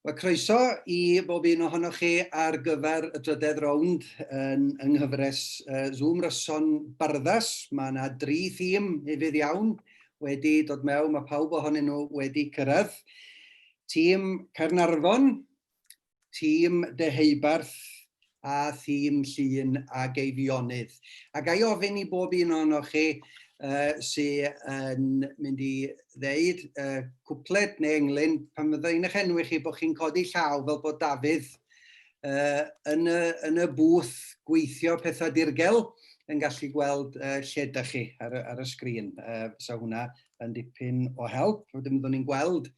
Wel, croeso i bob un ohonoch chi ar gyfer y drydedd rownd yn yng nghyfres uh, Zoom Ryson Barddas. Mae yna dri thîm hefyd iawn wedi dod mewn, mae pawb ohonyn nhw wedi cyrraedd. Tîm Caernarfon, tîm Deheubarth a thîm Llŷn a Geifionnydd. A ga i ofyn i bob un ohonoch chi uh, sy yn mynd i ddeud uh, cwpled neu englyn, pan fydda i'n eich enwi chi bod chi'n codi llaw fel bod Dafydd uh, yn, y, yn y bwth gweithio pethau dirgel yn gallu gweld uh, lle ydych chi ar, ar y sgrin. Uh, so hwnna yn dipyn o help. Wedyn byddwn ni'n gweld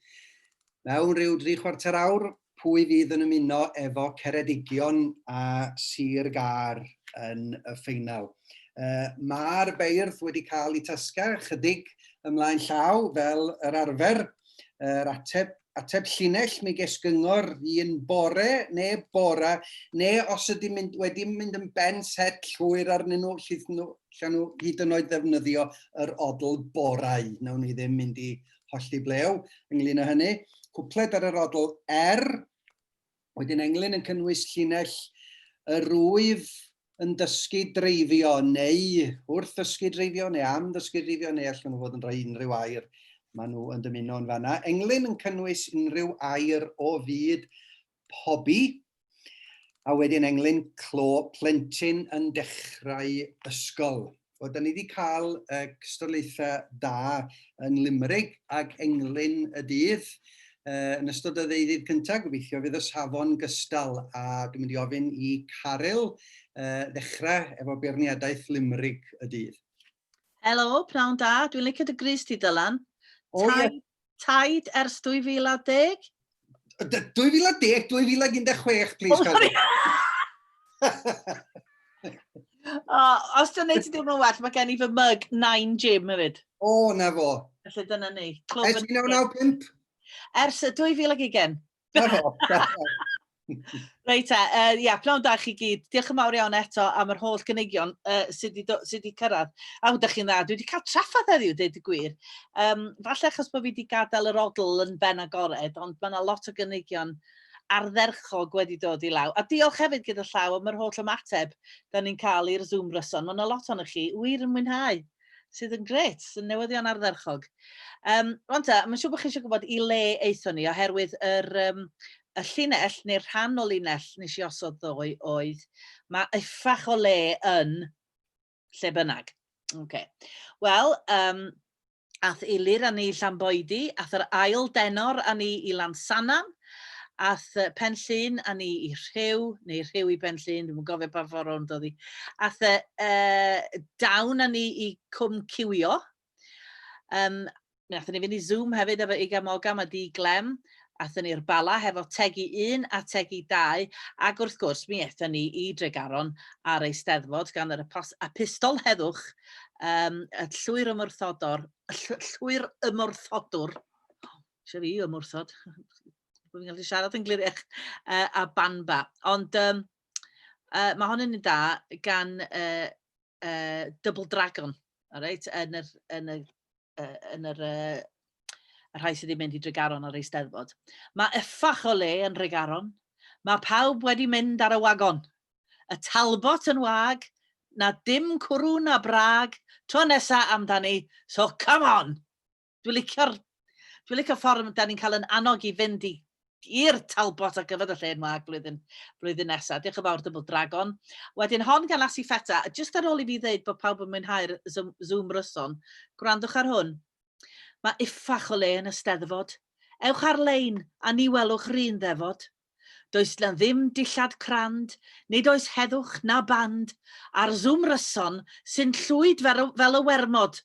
Mewn rhyw dri chwarter awr, pwy fydd yn ymuno efo Ceredigion a Sir Gâr yn y ffeinal? Uh, Mae'r beirdd wedi cael eu tasgau chydig ymlaen llaw fel yr arfer. Yr ateb, ateb llinell mi ges gyngor un bore neu bora, neu os ydy mynd, wedi mynd yn ben set llwyr arnyn nhw, llith nhw, allan nhw hyd yn oed ddefnyddio yr odl borau. Nawn ni ddim mynd i hollti blew ynglyn â hynny. Cwpled ar yr odl R, wedyn englyn yn cynnwys llinell yr wyf yn dysgu dreifio neu wrth ddysgu dreifio neu am ddysgu dreifio neu allan nhw fod yn rhoi unrhyw air maen nhw yn dymuno yn fanna. Englyn yn cynnwys unrhyw air o fyd pobi, a wedyn englyn clo plentyn yn dechrau ysgol. Wel, da ni wedi cael uh, cystadlaethau da yn Limerick ac englyn y dydd. Uh, yn ystod y ddeuddydd cyntaf, gobeithio fydd y safon gystal, a dwi'n mynd i ofyn i Caryl uh, ddechrau efo beirniadaeth Limerick y dydd. Helo, pnawn da. Dwi'n licio dy grys ti, Dylan. O, oh, yeah. Taid ers 2010? 2010, 2016, please, oh, sorry. oh, os dwi'n neud ti deimlo'n well, mae gen i fy mug 9 Gym hefyd. O, oh, na fo. Felly dyna ni. Clwb Ers 1995? Ers 2020. Na fo. Reit te, uh, ia, pnawn da chi gyd. Diolch yn fawr iawn eto am yr holl gynigion uh, sydd wedi sy wedi cyrraedd. A ydych chi'n dda, dwi wedi cael trafferth heddiw, dweud y gwir. Um, falle achos bod fi wedi gadael yr odl yn ben agored, ond mae yna lot o gynigion ardderchog wedi dod i law. A diolch hefyd gyda llaw am yr holl ymateb da ni'n cael i'r Zoom ryson. Mae yna lot ohonych chi wir yn mwynhau sydd yn gret, sy'n newyddion ardderchog. Um, Rwan ta, mae'n siŵr bod chi eisiau gwybod i le aethon ni, oherwydd yr, um, y llinell, neu'r rhan o linell nes i osod ddoe oedd, mae uffach o le yn lle bynnag. Okay. Wel, um, ath Ilir â ni i Llanboidy, ath yr ail denor â ni i Lansannan, ath Pen Llŷn â ni i Rhyw, neu Rhyw i Ben Llŷn, dwi'm yn gofio pa ffordd rownd oedd hi. Ath y uh, Dawn â ni i Cwm Ciwio. Um, mi athon ni fynd i Zoom hefyd efo Igam Ogam a Di Glem. Athon ni'r Bala hefo Tegi 1 a Tegi 2, ac wrth gwrs mi aethon ni i Dregaron ar Eisteddfod gan yr Epistol Heddwch, um, y llwyr ymwrthodor, llwyr ymwrthodwr, eisiau fi ymwrthod, bod fi'n gallu siarad yn gliriach, uh, a Banba. Ond um, uh, mae hon yn un da gan uh, uh, Double Dragon, alright, yn yr, yn y, uh, yn yr, uh, y rhai sydd wedi mynd i Dregaron ar Eisteddfod. Mae yffach o le yn Nhregaron. Mae pawb wedi mynd ar y wagon. Y Talbot yn wag, na dim cwrw na brag, tro nesa amdani, so come on! Dwi'n licio'r dwi'n licio'r ffordd da ni'n cael yn annog i fynd i i'r Talbot ar gyfer y lle yn wag blwyddyn, blwyddyn nesaf. Diolch yn fawr, Double Dragon. Wedyn hon gan Lasi Ffeta, jyst ar ôl i fi ddeud bod pawb yn mwynhau'r Zoom, Zoom ryson, gwrandwch ar hwn. Mae uffach o le yn y Steddfod. Ewch ar-lein a ni welwch run ddefod. Does na ddim dillad crand, nid oes heddwch na band, a'r Zoom ryson sy'n llwyd fel, fel y wermod.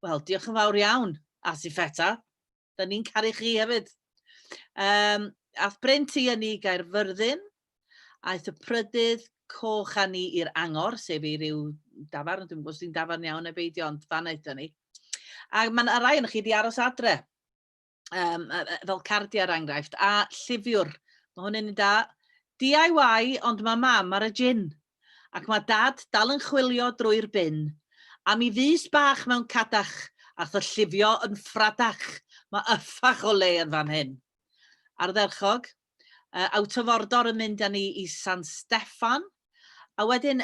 Wel, diolch yn fawr iawn, Asifeta. Da ni'n caru chi hefyd. Um, ath Bryn Ti â ni i Gaerfyrddin, aeth y prydydd coch â ni i'r Angor, sef i ryw dafarn, dwi'n gwybod os di'n dafarn iawn neu beidio, ond fan aethon ni. A mae'n rai o'n chi wedi aros adre, um, fel cardiau er enghraifft, a llifiwr. Mae hwn yn un da. DIY, ond mae mam ar y gin. Ac mae dad dal yn chwilio drwy'r bin. A mi fus bach mewn cadach, ath y llifio yn ffradach. Mae yffach o le yn fan hyn. Ardderchog. Out of Ordor yn mynd â ni i San Steffan. A wedyn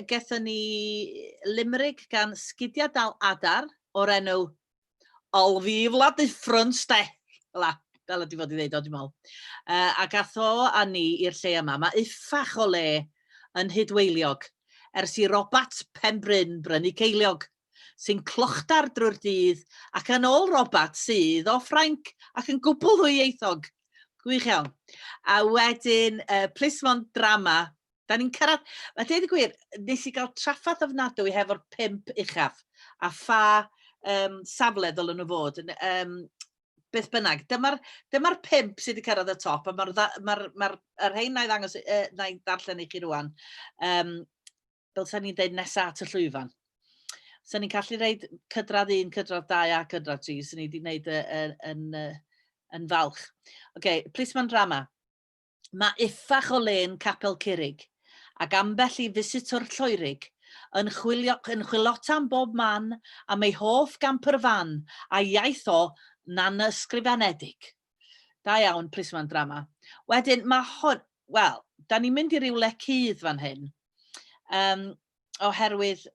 gethon ni limrig gan Sgidiau Dal Adar o'r enw All Vive la Difference, de! Fel 'a, fel ydi fod i ddeud o, dwi'n meddwl. A gath o â ni i'r lle yma. Mae uffach o le yn Nhudweiliog ers i Robat Penbryn brynu ceiliog, sy'n clochdar drwy'r dydd ac yn ôl Robat sydd o Ffrainc ac yn gwbl ddwyieithog. Gwych iawn. A wedyn, Plismon Drama. Da ni'n cyrraedd... Mae deud y gwir, nes i gael trafferth ofnadwy hefo'r pump uchaf a pha safle ddylen nhw fod. Beth bynnag, dyma'r dyma pump sydd wedi cyrraedd y top, a mae'r ma ma yr rhain na i ddangos, na i ddarllen i chi rwan, fel sa'n ni'n deud nesa at y llwyfan. So ni'n gallu reid cydradd 1, cydradd 2 a cydradd 3, so ni wedi gwneud yn, yn, yn falch. Oce, okay, plisman drama. Mae uffach o lên Capel Curig, ac ambell i fisitwr lloerig, yn chwilio, yn chwilota am bob man am ei hoff gamper fan a iaith o na'n ysgrifenedig. Da iawn, plisman drama. Wedyn, mae hwn, wel, da ni'n mynd i rywle cudd fan hyn. Oherwydd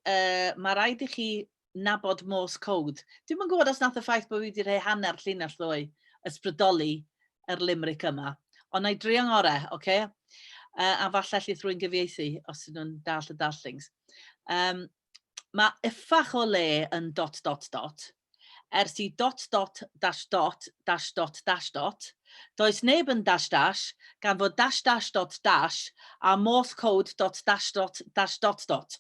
mae rhaid i chi nabod Morse code. Dwi'm yn gwybod os nath y ffaith bod fi wedi rhoi hanner llinell ddoe ysbrydoli yr limerick yma. Ond na i drio ngorau, oce? Okay? A falle allith rwy'n gyfieithu os ydyn nhw'n dall y darllings. Mae yffach o le yn dot dot dot. Ers i dot dot dash dot dash dot dash dot, does neb yn dash dash gan fod dash dash dot dash a Morse code dot dash dot dash dot dot.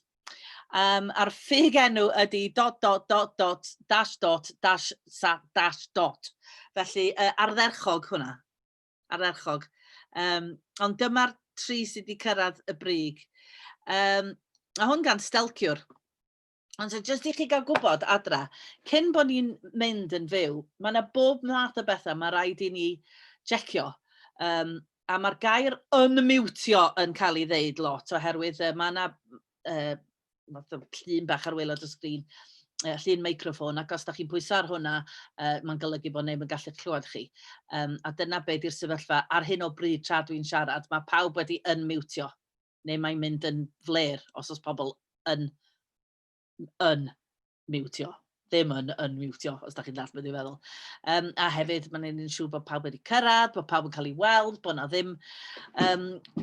A'r ffug enw ydy dot dot dot dot dash dot dash sa dash dot. Felly ardderchog hwnna. Ardderchog. Ond dyma'r tri sydd wedi cyrraedd y brig. A hwn gan Stelciwr. Ond so jyst i chi gael gwybod adra, cyn bod ni'n mynd yn fyw, mae yna bob math o bethau mae rhaid i ni jecio. A mae'r gair unmutio yn cael ei ddeud lot oherwydd mae yna fath o llun bach ar waelod y sgrin, llun meicroffon, ac os da chi'n pwyso ar hwnna, mae'n golygu bod neb yn gallu clywed chi. A dyna be di'r sefyllfa ar hyn o bryd tra dwi'n siarad, mae pawb wedi unmutio, neu mae'n mynd yn fler os oes pobl yn yn miwtio. Ddim yn unmutio, os da chi'n dallt beth dwi'n feddwl. A hefyd, mae'n neud yn siŵr bod pawb wedi cyrraedd, bod pawb yn cael ei weld, bod na ddim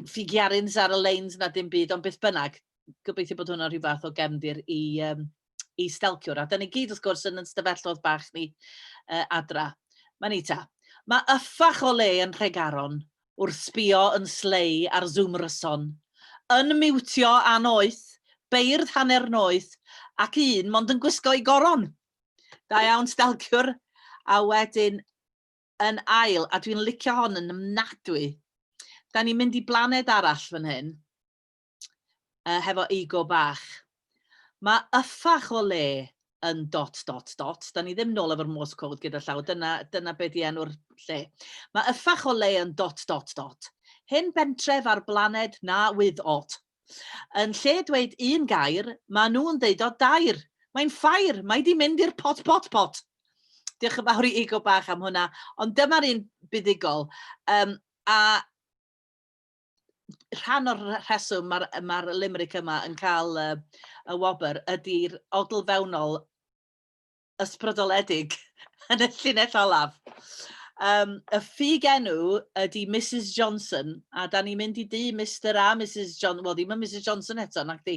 ffigiarins ar y leins na dim byd, ond beth bynnag, gobeithio bod hwnna'n rhyw fath o gefndir i stelciwr. A da ni gyd, wrth gwrs, yn ystafelloedd bach ni adra. Mae'n ni ta. Mae yffach o le yn Nhregaron wrth sbio yn slei ar Zoom Ryson, yn miwtio annoeth, beirdd hanner noeth, ac un mond yn gwisgo ei goron. Da iawn, stelciwr. A wedyn, yn ail, a dwi'n licio hon yn ymnadwy, da ni'n mynd i blaned arall fan hyn, hefo ego bach. Mae yffach o le yn dot dot dot. Da ni ddim nôl efo'r Morse code gyda llaw, dyna be di enw'r lle. Mae yffach o le yn dot dot dot. Hen bentref ar blaned na wydd ot. Yn lle dweud un gair, mae nhw'n deud o dair. Mae'n ffair, mae di mynd i'r pot pot pot. Diolch yn fawr i Ego bach am hwnna. Ond dyma'r un buddugol. A rhan o'r rheswm mae'r ma limerick yma yn cael y wobr ydy'r odl fewnol ysbrydoledig yn y llinell olaf. Y ffug enw ydy Mrs Johnson, a da ni'n mynd i dŷ Mr a Mrs Johnson, wel ddim yn Mrs Johnson eto, nac di.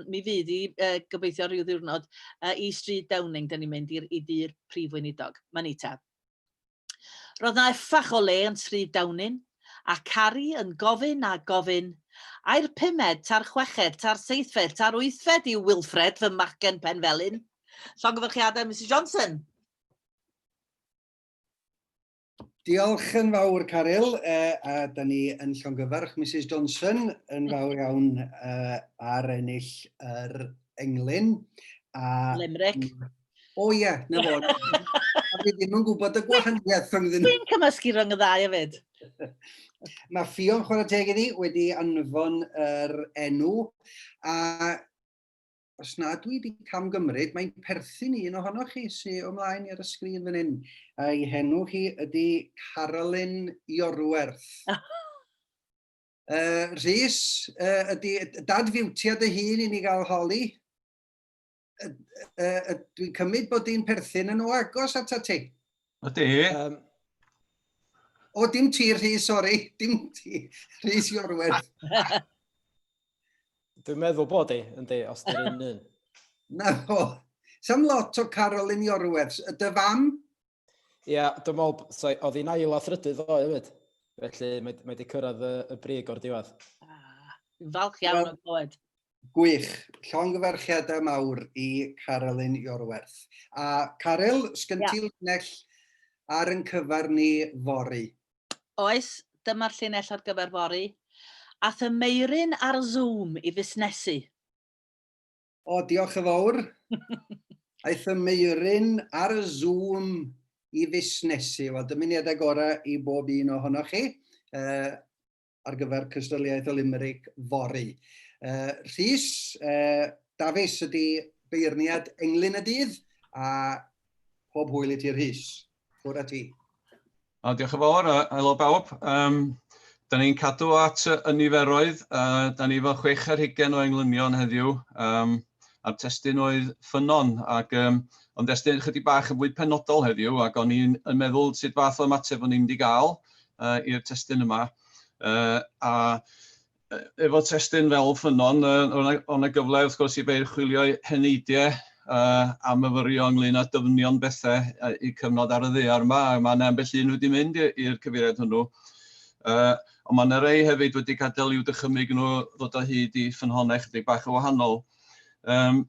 Mi fydd i, gobeithio rhyw ddiwrnod, i Stryd Downing, da ni'n mynd i dŷ'r prif weinidog. Mae'n ni te. Roedd 'na uffach o le yn Stryd Downing, a Cari yn gofyn a gofyn, Ai'r pumed, ta'r chweched, ta'r seithfed, ta'r wythfed yw Wilfred, fy machgen penfelyn? Llongyfarchiadau, Misus Johnson! Diolch yn fawr, Caryl, a da ni yn llongyfarch Misus Johnson yn fawr iawn ar ennill yr englyn. A Limerick. O ie, na fo. A fi ddim yn gwybod y gwahaniaeth rhwng nhw. Dwi'n cymysgu rhwng y ddau hefyd. Mae Ffion chwarae teg iddi wedi anfon yr enw a os na dwi wedi camgymryd, mae'n perthyn i un ohonoch chi sydd o mlaen i ar y sgrin fan hyn. A'i henw hi ydy Carolyn Iorwerth. Rhys, ydy dad fiwtio dy hun i ni gael holi? Dwi'n cymryd bod di'n perthyn yn o agos ata ti. Ydy. O, dim ti, Rhys, sori. Dim ti, Rhys Iorwerth. Dwi'n meddwl bod i, yndi, os dy'r un un. Na fo. Sam lot o Carolyn Iorwerth. Dy fam? Ie, yeah, dwi'n meddwl, so, oedd hi'n ail a thrydydd ddoe hefyd. Felly mae, mae wedi cyrraedd y, y brig o'r diwedd. Ah, dwi'n falch iawn well, o glywed. Gwych. Llongyfarchiadau mawr i Carolyn Iorwerth. A Caryl, sgyn yeah. ti linell ar yn cyfer ni fory? Oes, dyma'r llinell ar gyfer fory. Ath y Meiryn ar Zoom i fusnesu. O, diolch yn fawr. Aeth y Meiryn ar y Zoom i fusnesu. Wel, dymuniadau gorau i bob un ohonoch chi uh, ar gyfer cystadleuaeth y Limerick fory. Uh, Rhys uh, Dafis ydy beirniad englyn y dydd, a pob hwyl i ti Rhys. Ffwrdd â ti. O, diolch yn fawr, helo bawb. Um, da ni'n cadw at y niferoedd. Da ni efo 26 o englynion heddiw, um, a'r testun oedd ffynnon, ac um, ond destun chydig bach yn fwy penodol heddiw, ac o'n i'n meddwl sut fath o ymateb o'n i'n mynd i gael i'r testun yma. A efo testun fel ffynnon, oedd 'na gyfle wrth gwrs i beir chwilio heneidiau a myfyrio ynglyn â dyfnion bethau eu cyfnod ar y ddaear yma, a mae yna ambell un wedi mynd i'r cyfeiriad hwnnw. Ond mae yna rei hefyd wedi gadael i'w dychymyg nhw ddod o hyd i ffynhonnau chydig bach yn wahanol. Um,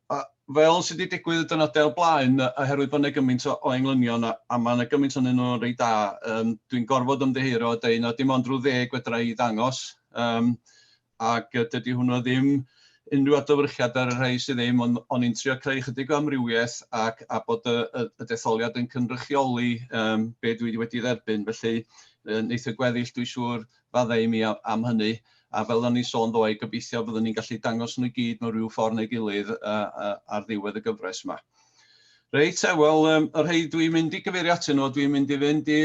A fel sydd wedi digwydd y dynodau o'r blaen, oherwydd bod yna gymaint o, o englynion a, a mae yna gymaint ohonyn nhw'n reit da, um, dwi'n gorfod ymddiheuro a deud na dim ond rhyw ddeg fedra i ddangos, um, ac dydy hwnnw ddim unrhyw adlewyrchiad ar y rhai sydd ddim, ond o'n i'n trio creu chydig o amrywiaeth ac a bod y, y, y detholiad yn cynrychioli um, be dwi wedi dderbyn. Felly, wneith y gweddill, dwi'n siŵr, faddau i mi am hynny, a fel o'n i'n sôn ddoe, gobeithio byddwn ni'n gallu dangos nhw i gyd mewn rhyw ffordd neu gilydd ar ddiwedd y gyfres yma. Reit te, wel, um, y rhai dwi'n mynd i gyfeirio atyn nhw, dwi'n mynd i fynd i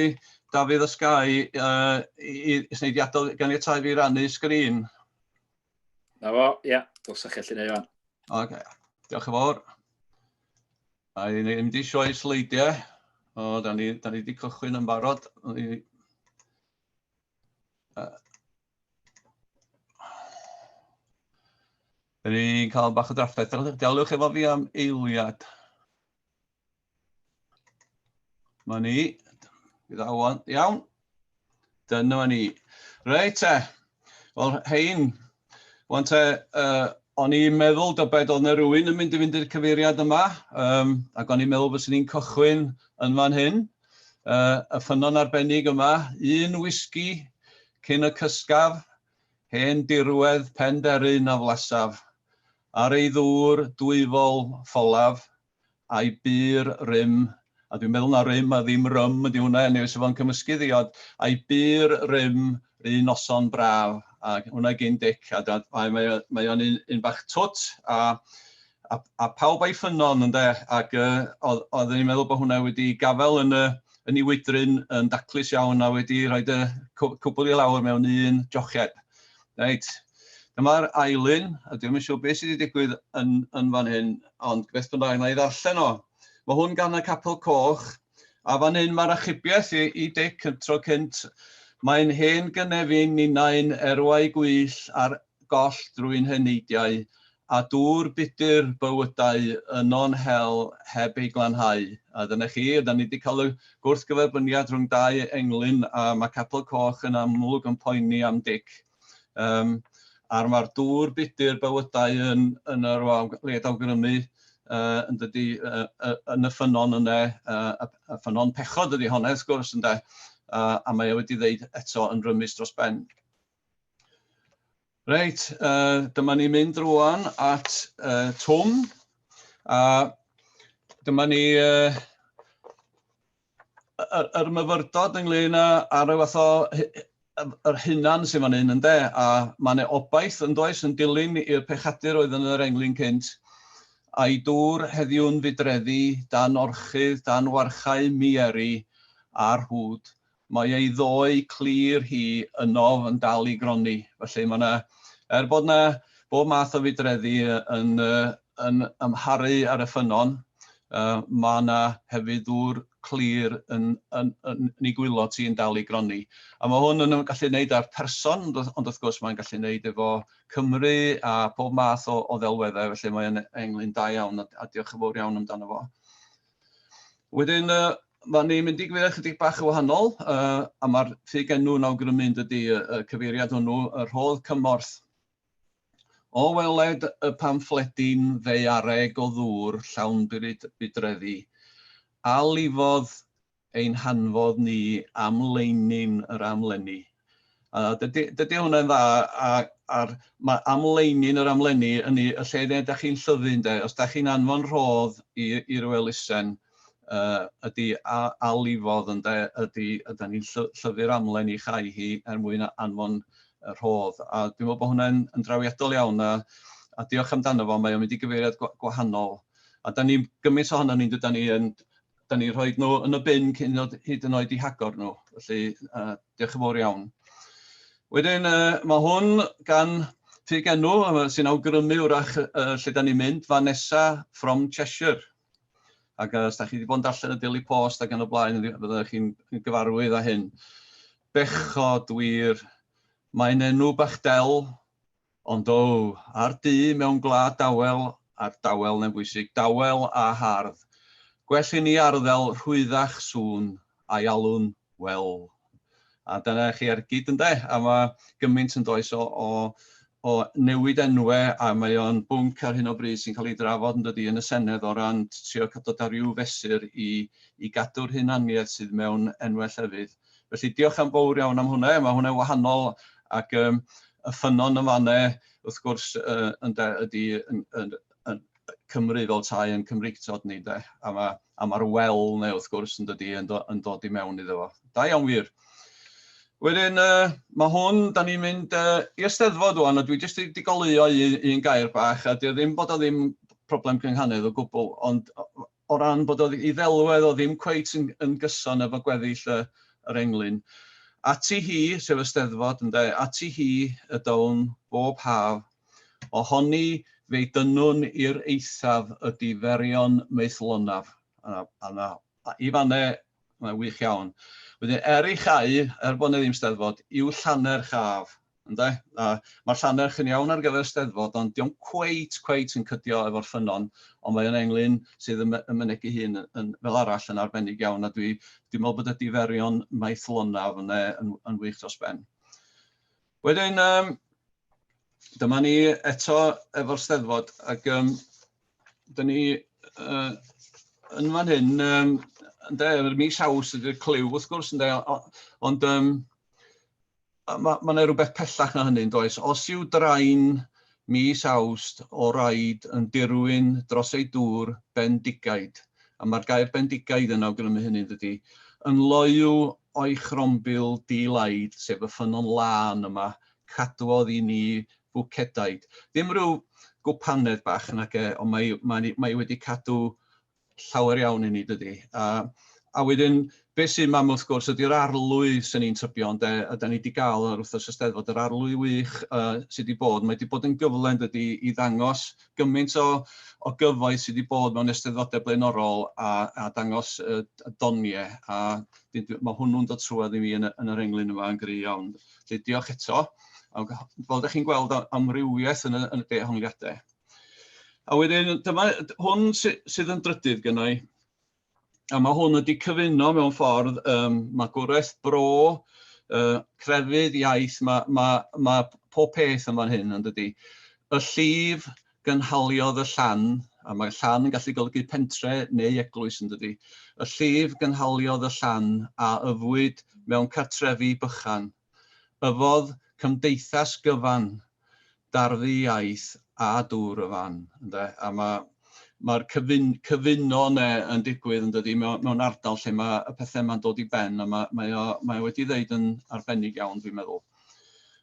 Dafydd o Sky uh, i, i, i, i adael ganiatau fi rannu sgrin. Na fo, ia, dylsach chi allu neud fan. Oce, okay. diolch yn fawr. A i ni mynd i sioe sleidiau. O, da ni, da ni wedi cychwyn yn barod. Ni... Da ni'n cael bach o drafferth. Daliwch efo fi am eiliad. Mae ni. Bydd awan. Iawn. Dyna ni. Reit te. Wel, hein. Wan te, uh, o'n i'n meddwl dybed oedd yna rhywun yn mynd i fynd i'r cyfeiriad yma, um, ac o'n i'n meddwl fyswn i'n cychwyn yn fan hyn. Uh, y ffynnon arbennig yma, un whisky cyn y cysgaf, hen dirwedd pen deryn a flasaf, ar ei ddŵr dwyfol ffolaf, a'i bur rym, a dwi'n meddwl na rym a ddim rym ydy hwnna, neu os fo'n cymysgu ddiod, a'i bur rym un noson braf, a hwnna gyn Dic, a da, mae, mae, mae o'n un, un bach twt, a, a, a pawb a'i ffynnon, ynde, ac uh, oedd, oedden ni'n meddwl bod hwnna wedi gafael yn y, yn ei wydryn yn daclus iawn a wedi rhoi y cwbl i lawr mewn un jochiad. Reit, dyma'r ail un, a dwi'm yn siŵr beth sydd wedi digwydd yn, yn fan hyn, ond beth bynnag, na i ddarllen o. Mae hwn gan y Capel Coch, a fan hyn mae'r achubiaeth i, i Dic y tro cynt. Mae'n hen gynefin ninnau'n erwau gwyll ar goll drwy'n heneidiau, a dŵr budr bywydau yno'n hel heb ei glanhau. A dyna chi, da ni wedi cael y gwrthgyferbyniad rhwng dau englyn, a mae Capel Coch yn amlwg yn poeni am Dic. Um, a'r mae'r dŵr budr bywydau yn, yn yr led awgrymu uh, yn dydy, uh, uh, yn y ffynnon yna, uh, y ffynnon pechod ydy honna wrth gwrs ynde, uh, a mae o wedi dweud eto yn rymus dros ben. Reit, uh, dyma ni'n mynd rwan at uh, Twm. A dyma ni uh, yr, yr myfyrdod ynglyn â ar y fath o yr hunan sy'n fan hyn, ynde? A mae yna obaith yn does yn dilyn i'r pechadur oedd yn yr englyn cynt. A'i dŵr heddiw'n fudreddi, dan orchudd, dan warchau mieri a'r hwd. Mae ei ddoe clir hi ynof yn dal i gronni. Felly mae yna, er bod yna bob math o fudreddi yn, yn amharu ar y ffynnon, uh, mae yna hefyd ddŵr clir yn, yn, yn, yn ei gwylo ti yn dal i gronni. A mae hwn yn gallu gwneud â'r person, ond wrth gwrs mae'n gallu gwneud efo Cymru a pob math o, o ddelweddau, felly mae'n englyn da iawn a, a diolch yn fawr iawn amdano fo. Wedyn, uh, mae ni'n mynd i gyfeirio chydig bach yn wahanol, uh, a mae'r ffug enw yn awgrymu yn dydy y, y cyfeiriad hwnnw, y rhodd cymorth. O weled y pamffledi'n ddaeareg o ddŵr llawn budreddi, a lifodd ein hanfodd ni am leinin yr amlenni. A dydy, dydy hwnna'n dda, a, a'r, mae amleinin yr amlenni yn y lle lle da chi'n llyfu, ynde. Os da chi'n anfon rhodd i, i ryw elusen, uh, ydy a, a lifodd, ynde, ydy, ydy ni'n llyfu'r amlen i chau hi er mwyn anfon y rhodd. A dwi'n meddwl bod hwnna'n yn drawiadol iawn, a, a diolch amdano fo, mae o'n mynd i gyfeiriad gwahanol. A da ni, gymaint ohono ni'n dod ni yn da ni'n rhoi nhw yn y bin cyn hyd yn oed i hagor nhw. Felly, uh, diolch yn fawr iawn. Wedyn, uh, mae hwn gan ffug enw sy'n awgrymu wrach uh, lle da ni'n mynd, Vanessa from Cheshire. Ac uh, os da chi wedi bod yn darllen y Daily Post ac yn y blaen, fyddwch chi'n gyfarwydd â hyn. Bechod wir, mae'n enw bach del, Ond o, a'r du mewn gwlad dawel, a'r dawel neu'n bwysig, dawel a hardd. Gwell i ni arddel rhwyddach sŵn, a'i alw'n wel. A dyna chi ar gyd ynde, a mae gymaint yn does o, o, o newid enwe, a mae o'n bwnc ar hyn o bryd sy'n cael ei drafod yn dydi yn y Senedd o ran trio dod â rhyw fesur i, i gadw'r hunaniaeth sydd mewn enwau llefydd. Felly diolch am fawr iawn am hwnna, mae hwnna'n wahanol ac um, y ffynnon yn fanne, wrth gwrs, uh, ynde, ydy yn, yn, yn Cymru fel tai yn Cymreictod ni, de, a mae'r a ma wel neu wrth gwrs yn dydy yn, do, yn dod i mewn iddo fo. Da iawn wir. Wedyn, uh, mae hwn, da ni'n mynd uh, i Eisteddfod wan, a dwi jyst wedi goleuo un, un gair bach, a dio ddim bod o ddim problem cynghanedd o gwbl, ond o ran bod o, i ddelwedd o ddim cweit yn, yn gyson efo gweddill y, yr englyn. Ati hi, sef y Steddfod, ynde, ati hi y down bob haf, ohoni fe'i dynnwn i'r eithaf y diferion maethlonaf. A, a, a, a i fanne, mae'n wych iawn. Wedyn, er ei chau, er bod 'na ddim Steddfod, i'w llannerch af. Ynde? A mae'r llannerch yn iawn ar gyfer y Steddfod, ond dio'm cweit, cweit yn cydio efo'r ffynnon, ond mae o'n englyn sydd yn, yn mynegi hun yn, yn, fel arall yn arbennig iawn, a dwi, dwi'n meddwl bod y diferion maethlonaf yna yn, yn wych dros ben. Wedyn, um, dyma ni eto efo'r Steddfod, ac um, dyn ni uh, yn fan hyn, um, ynde, yr mis Awst ydy'r cliw wrth gwrs, ynde, ond um, mae ma 'na rywbeth pellach na hynny, yn does? Os yw drain mis Awst o raid yn dirwyn dros ei dŵr bendigaid, a mae'r gair bendigaid yn awgrymu hynny, yn dydy, yn loyw o'i chrombil di-laid, sef y ffynnon lân yma, cadwodd i ni fwcedaid. Ddim rhyw gwpaned bach nage, ond mae, mae, mae wedi cadw llawer iawn i ni, dydy. A, a wedyn, beth sy'n mam wrth gwrs ydy'r arlwy sy'n ni'n tybio, ynde, a da ni wedi gael ar wythnos y Steddfod, yr arlwy wych uh, sydd wedi bod. Mae wedi bod yn gyfle, yn dydy, i ddangos gymaint o, o gyfoeth sydd wedi bod mewn eisteddfodau blaenorol a, a dangos uh, doniau. A mae hwnnw'n dod trwad i mi yn, yn yr englyn yma yn gry iawn. Felly diolch eto. A fel ydych chi'n gweld amrywiaeth yn y, yn y dehongliadau. A wedyn dyma hwn sydd yn drydydd gynna i. A mae hwn wedi cyfuno mewn ffordd um, magwraeth bro, uh, crefydd, iaith, mae, mae, mae pob peth yn fan hyn yn dydy. Y llif gynhaliodd y llan, a mae llan yn gallu golygu pentre neu eglwys yn dydy. Y llif gynhaliodd y llan a yfwyd mewn cartrefi bychan. Yfodd cymdeithas gyfan darfu iaith a dŵr y fan, ynde? A mae mae'r cyfun, cyfuno yna yn digwydd yn dydy mewn, mewn ardal lle mae y pethau yma'n dod i ben a mae, mae, o, mae o wedi ddeud yn arbennig iawn dwi'n meddwl.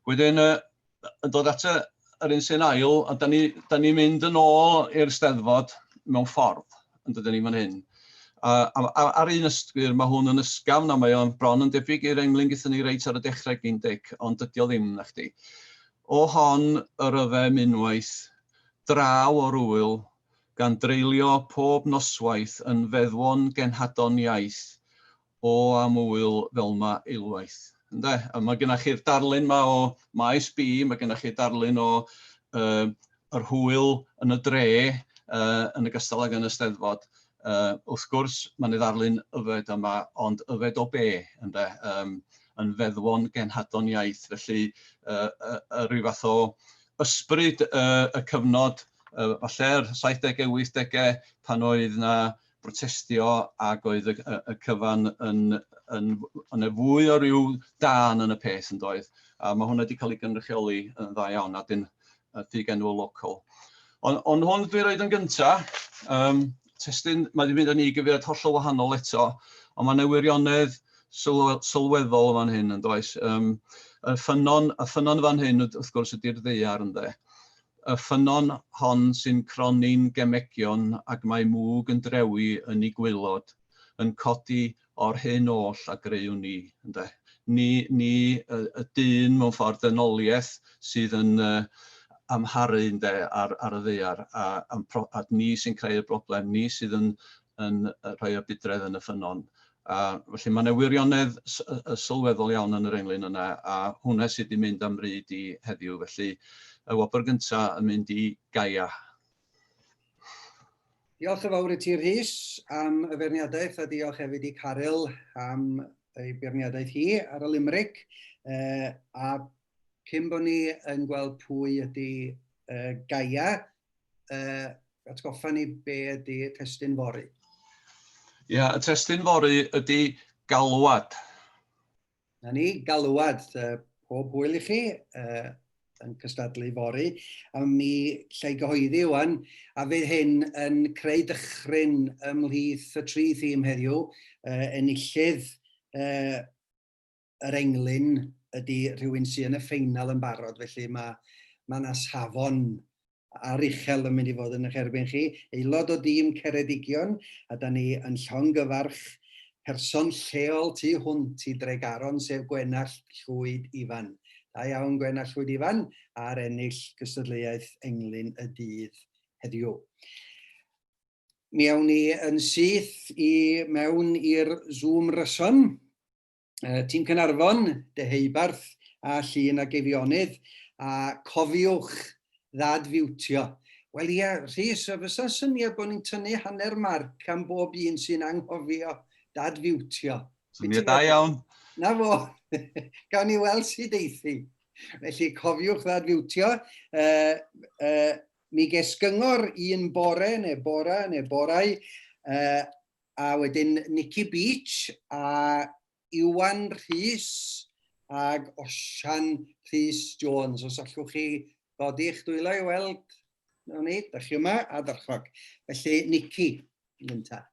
Wedyn, yn dod at y, yr un sy'n ail, a da ni, da ni mynd yn ôl i'r Steddfod mewn ffordd, yn dydyn ni fan hyn. A, a, a ar un ystyr, mae hwn yn ysgafn a mae o'n bron yn debyg i'r englyn gyda ni reit ar y dechrau gyn Dic, ond dydy o ddim na chdi. O hon yr yfem unwaith, draw o'r ŵyl, gan dreulio pob noswaith yn feddwon genhadon iaith, o am ŵyl fel'ma eilwaith. Ynde? A mae gennych chi'r darlun 'ma o Maes B, mae gennych chi darlun o uh, yr hwyl yn y dre uh, yn ogystal ag yn y Steddfod. Uh, wrth gwrs, mae'n ei ddarlun yfed yma, ond yfed o be, ynde? Um, yn feddwon genhadon iaith. Felly, uh, uh, uh, rhyw fath o ysbryd uh, y cyfnod, uh, falle'r 70au, 80au, pan oedd na brotestio ac oedd y, y, y cyfan yn, yn, yn y fwy o ryw dân yn y peth yn doedd. A mae hwnna wedi cael ei gynrychioli yn dda iawn a dyn ffug enw local. Ond on hwn dwi'n rhaid yn gyntaf, um, testun, mae wedi mynd â ni i gyfeiriad hollol wahanol eto, ond mae yna wirionedd sylweddol fan hyn yn does. Um, y ffynnon, y ffynnon fan hyn wrth gwrs ydy'r ddaear ynde. Y ffynnon hon sy'n cronni'n gemegion ac mae mwg yn drewi yn 'i gwaelod, yn codi o'r hyn oll a greuwn ni, ynde. Ni, ni, y, y dyn mewn ffordd, dynoliaeth sydd yn uh, amharu ynde, ar, ar y ddaear, a, a, a ni sy'n creu'r broblem, ni sydd yn, yn rhoi y budredd yn y ffynnon. A felly mae yna wirionedd sylweddol iawn yn yr englyn yna, a hwnna sydd wedi mynd am ryd i heddiw. Felly y wobr gyntaf yn mynd i Gaia. Diolch yn fawr i ti Rhys am y feirniadaeth a diolch hefyd i Caryl am ei beirniadaeth hi ar y limerick. Uh, a cyn bod ni yn gweld pwy ydy uh, Gaia, uh, atgoffa ni be ydy testun fory. Ia, y testun fory ydy galwad. Na ni, galwad. Uh, pob hwyl i chi uh, yn cystadlu fory. A mi lle i gyhoeddi wan, a fydd hyn yn creu dychryn ymhlith y tri thîm heddiw, uh, enillydd uh, yr englyn ydy rhywun sydd yn y ffeinal yn barod, felly mae mae yna safon aruchel yn mynd i fod yn eich erbyn chi. Aelod o dîm Ceredigion, a da ni yn llongyfarch person lleol tu hwnt i Dregaron, sef Gwenallt Llwyd Ifan. Da iawn Gwenallt Llwyd Ifan ar ennill cystadleuaeth englyn y dydd heddiw. Mi awn ni yn syth i mewn i'r Zoom Ryson. Tîm Caernarfon, Deheubarth a Llŷn ac Eifionydd, a cofiwch ddad-fiwtio. Wel ia, Rhys, a fysa syniad bod ni'n tynnu hanner marc am bob un sy'n anghofio dad-fiwtio? Syniad da iawn. Na fo, gawn ni weld sut eithi. Felly cofiwch ddad-fiwtio. Uh, uh, mi ges gyngor un bore neu bora neu borau, uh, a wedyn Nicky Beach a Iwan Rhys ag Osian Rhys Jones. Os allwch chi godi eich dwylo i weld, nawn ni, da chi yma, a ddarchog. Felly, Nicky, yn gyntaf.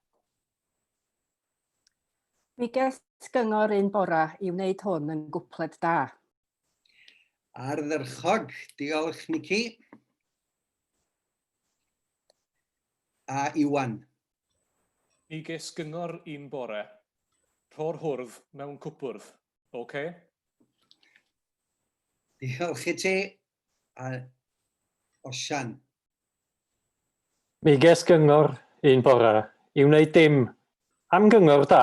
Mi ges gyngor un bora i wneud hwn yn gwpled da. Ardderchog, diolch Nicky. A Iwan. Mi ges gyngor un bore. Rho'r hwrdd mewn cwpwrdd. Ok? Diolch i ti. A Osian. Mi ges gyngor un bore i wneud dim. Am gyngor da.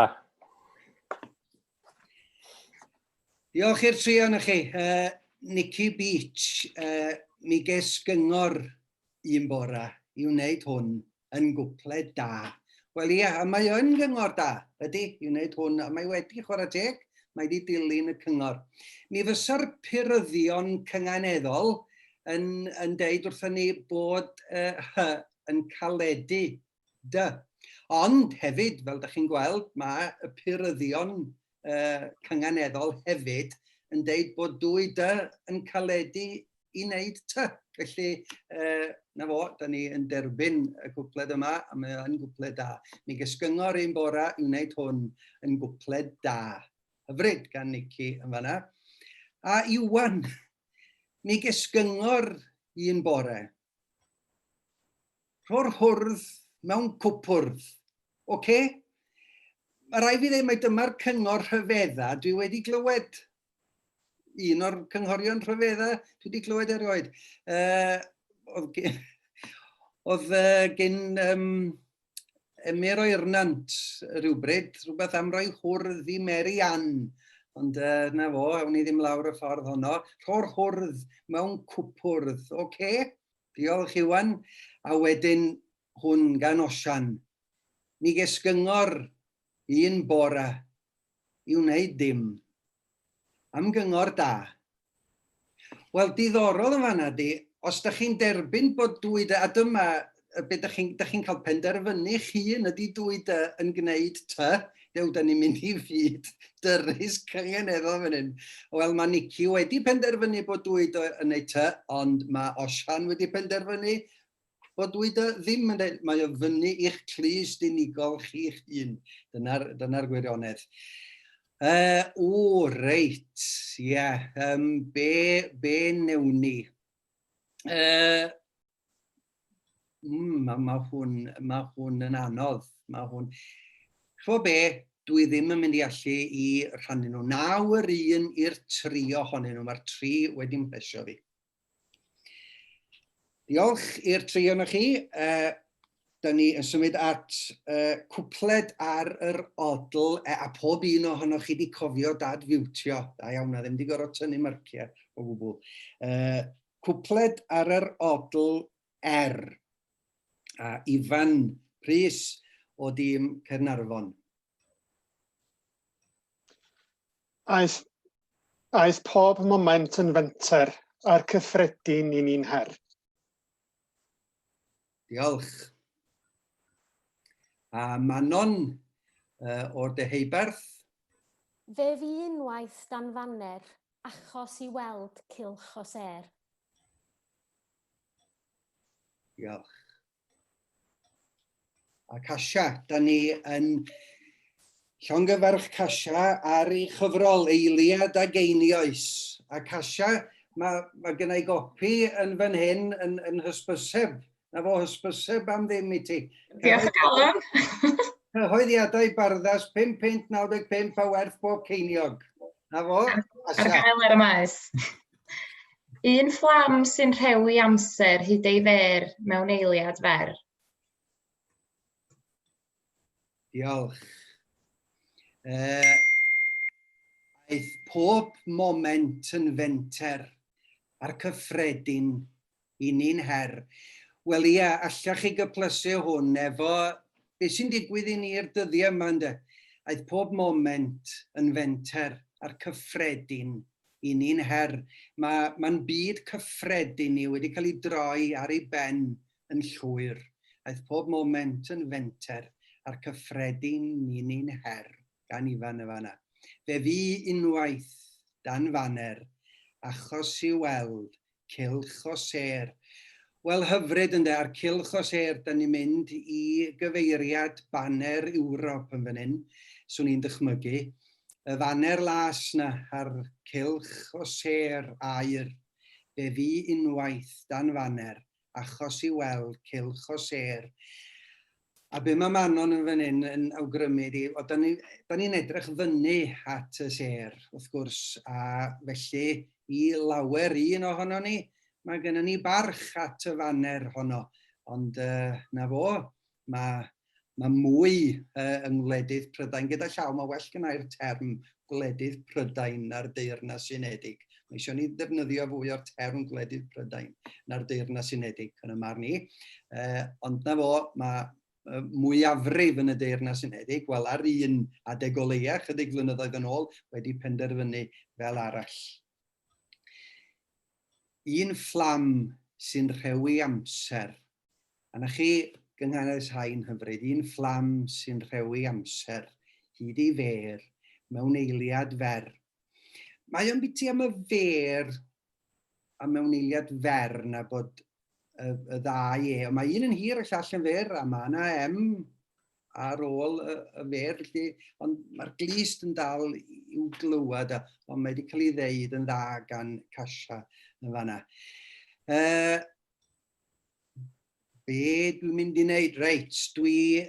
Diolch i'r tri ohonoch chi. Uh, Nicky Beach, uh, mi ges gyngor un bora i wneud hwn yn gwpled da. Wel ia, a mae yn gyngor da, ydy, i wneud hwn, a mae wedi chwarae teg, mae wedi dilyn y cyngor. Mi fysa'r puryddion cynganeddol yn, yn deud wrthyn ni bod uh, hy yn caledu dy. Ond hefyd, fel da chi'n gweld, mae y puryddion uh, cynganeddol hefyd yn deud bod dwy dy yn caledu i wneud ty. Felly, uh, na fo, da ni yn derbyn y gwpled yma, a mae yn gwpled da. Mi gysgyngor un bora i wneud hwn yn gwpled da. Hyfryd gan Nicky yn fanna. A Iwan, mi gesgyngor un bore. Rho'r hwrdd mewn cwpwrdd. Oce? Okay? Mae rhaid fi ddeud mai dyma'r cyngor rhyfedda dwi wedi glywed. Un o'r cynghorion rhyfedda dwi wedi glywed erioed. Oedd oedd gen Emyr o Irnant rhywbryd, rhywbeth am roi hwrdd i Mary Ann. Ond na fo, awn ni ddim lawr y ffordd honno. Rho'r hwrdd mewn cwpwrdd, oce? Okay? Diolch Iwan. A wedyn hwn gan Osian. Mi ges gyngor un bora i wneud dim. Am gyngor da. Wel, diddorol yn fanna di, os da chi'n derbyn bod dwy dy, a dyma be da chi'n da chi'n cael penderfynu chi'n ydy dwy dy yn gwneud ty, dew, da ni'n mynd i fyd dyrys cyngeneddol fan hyn. Wel, mae Nici wedi penderfynu bod dwy dy yn gwneud ty, ond mae Osian wedi penderfynu Bod dwi dy ddim yn dweud, mae o fyny i'ch clust unigol chi'ch hun. Dyna'r dyna gwirionedd. O, reit, ie. Yeah. Be, be newn ni? Mae ma hwn, ma hwn yn anodd. Mae hwn... Chwo be, dwi ddim yn mynd i allu i rhannu nhw. Naw yr un i'r tri ohonyn nhw. Mae'r tri wedi mhlesio fi. Diolch i'r tri ohonoch chi. Da ni yn symud at cwpled ar yr odl, a pob un ohonoch chi wedi cofio dad fiwtio. Da iawn, a ddim wedi gorfod tynnu marciau o gwbl. Cwpled ar yr odl R. A Ifan Prys o dîm Caernarfon. Aeth, aeth pob moment yn fenter a'r cyffredin i ni'n her. Diolch. A Manon o'r Deheubarth. Fe fu unwaith dan faner, achos i weld cylch o sêr. Diolch. A Kasia, da ni yn llongyfarch Kasia ar ei chyfrol Eiliad a Geinios. A Kasia, mae, mae gen i gopi yn fan hyn yn, yn hysbyseb. Na fo hysbyseb am ddim i ti. Diolch o galon. Cyhoeddiadau Barddas 5.95 a werth bob ceiniog. Na fo. Ar gael ar y maes. Un fflam sy'n rhewi amser hyd ei fer mewn eiliad fer. Diolch. Aeth pob moment yn fenter a'r cyffredin i ni'n her. Wel ia, allach chi gyplysu hwn efo beth sy'n digwydd i ni'r dyddiau yma ynde? Aeth pob moment yn fenter a'r cyffredin i ni'n her. Mae, mae'n byd cyffredin ni wedi cael ei droi ar ei ben yn llwyr. Aeth pob moment yn fenter a'r cyffredin i ni'n her, gan Ifan y fanna. Fe fu unwaith dan faner, achos i'w weld Cylch o sêr. Wel, hyfryd ynde, a'r cylch o sêr, da ni'n mynd i gyfeiriad baner Ewrop yn fan hyn, swn i'n dychmygu. Y faner las na, a'r cylch o sêr aur. Fe fu unwaith dan faner, achos i weld cylch o sêr. A be mae Manon yn fan hyn yn awgrymu ydi, o, da ni'n ni edrych fyny at y sêr, wrth gwrs, a felly i lawer un ohono ni, mae gennym ni barch at y faner honno. Ond uh, na fo, mae, mae mwy uh, yng ngwledydd Prydain. Gyda llaw, mae well gynnau'r term gwledydd Prydain na'r Deyrnas Unedig. Mae eisiau ni ddefnyddio fwy o'r term gwledydd Prydain na'r Deyrnas Unedig yn y marn i. Ond na fo, mae mwyafrif yn y Deyrnas Unedig, wel ar un adeg o leia, chydig flynyddoedd yn ôl, wedi penderfynu fel arall. Un fflam sy'n rhewi amser. A 'na chi gynghanedd sain hyfryd, un fflam sy'n rhewi amser, hyd ei fer, mewn eiliad fer. Mae o'n biti am y fer a mewn eiliad fer na bod y, y ddau e, ond mae un yn hir a llall yn fer, a mae yna M ar ôl y, y fer, felly, ond mae'r glust yn dal i'w glywed, a, ond mae wedi cael ei ddeud yn dda gan Kasia yn fanna. Be dwi'n mynd i wneud? Reit, dwi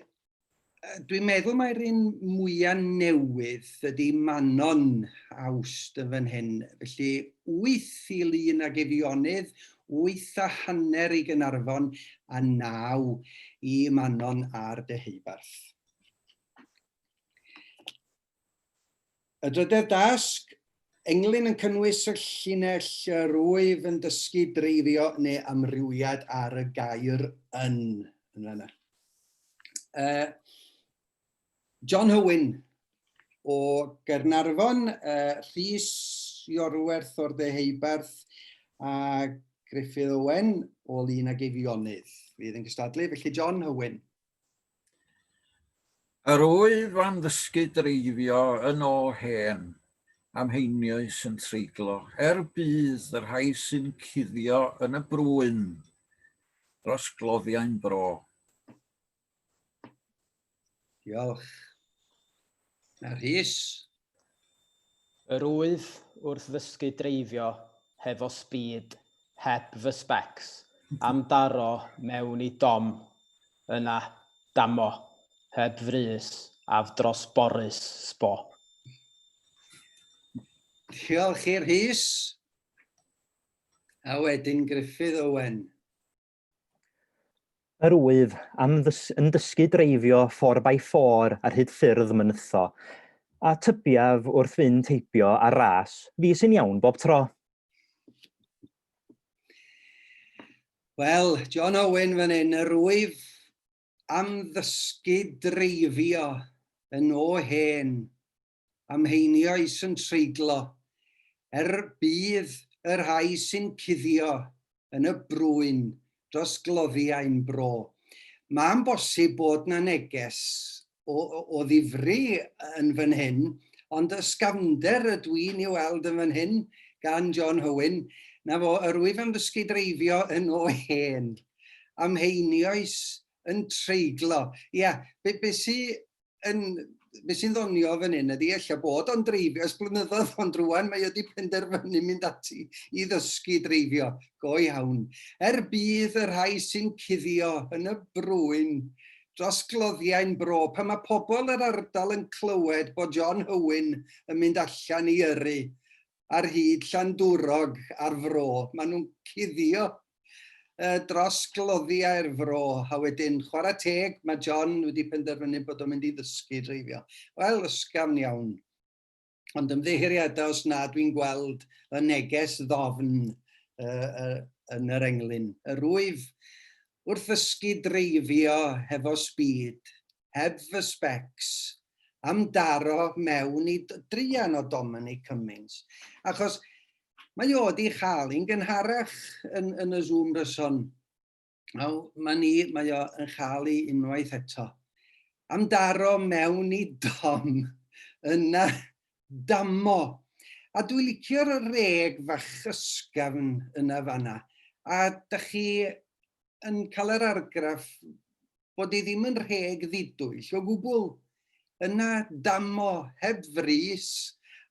Dwi'n meddwl mai'r un mwyaf newydd ydy Manon Awst yn fan hyn. Felly, 8 i Lun ag Eifionydd, 8.5 i Gaernarfon a 9 i Manon a'r Deheubarth. Y drydedd dasg, englyn yn cynnwys y llinell yr wyf yn dysgu dreifio neu amrywiad ar y gair yn. Yn fanna. John Hywyn o Gaernarfon, Rhys Iorwerth o'r Deheubarth a Gruffydd Owen o Lun ag Eifionydd fydd yn cystadlu. Felly John Hywyn. Yr wyf am ddysgu dreifio yn o hen, am einioes yn treiglo, er budd y rhai sy'n cuddio yn y brwyn dros gloddiau'n bro. Diolch. A Rhys? Yr wyf wrth ddysgu dreifio hefo speed, heb fy sbecs, am daro mewn i dom, yna, damo, heb frys, af dros Boris, sbo. Diolch i Rhys. A wedyn Gruffydd Owen. Yr wyf am ddys yn dysgu dreifio four by four ar hyd ffyrdd mynytho, a tybiaf wrth fynd heibio ar ras, fi sy'n iawn bob tro. Wel, John Owen fan hyn, yr wyf am ddysgu dreifio yn o hen am einioes yn treiglo, er budd y rhai sy'n cuddio yn y brwyn dros gloddiau'n bro. Mae'n bosib bod 'na neges o, o ddifri yn fan hyn, ond ysgafnder ydw i'n ei weld yn fan hyn gan John Hywyn, na fo, yr wyf am ddysgu dreifio yn o hen, am einioes yn treiglo. Ia, be, be sy yn, be sy'n ddoniol fan hyn ydy ella bod o'n dreifio ers blynyddoedd, ond rwan mae wedi penderfynu mynd ati i ddysgu dreifio, go iawn. Er budd y rhai sy'n cuddio yn y brwyn dros gloddiau'n bro, pan mae pobl yr ardal yn clywed bod John Hywyn yn mynd allan i yrru ar hyd Llandwrog a'r fro, maen nhw'n cuddio dros gloddiau'r fro, a wedyn, chwarae teg, mae John wedi penderfynu bod o'n mynd i ddysgu dreifio. Wel, ysgafn iawn. Ond ymddiheuriadau os na dwi'n gweld y neges ddofn uh, uh, yn yr englyn. Yr wyf wrth ddysgu dreifio hefo speed, heb fy specs, am daro mewn i druan o Dominic Cummings. Achos Mae o wedi chael un gynharach yn, yn y Zoom rhyson. Naw, mae ni, mae o yn chael ei unwaith eto. Am daro mewn i dom, yna damo. A dwi licio'r reg fach ysgafn yna fanna. A da chi yn cael yr argraff bod hi ddim yn rheg ddidwyll o gwbl. Yna damo heb frys,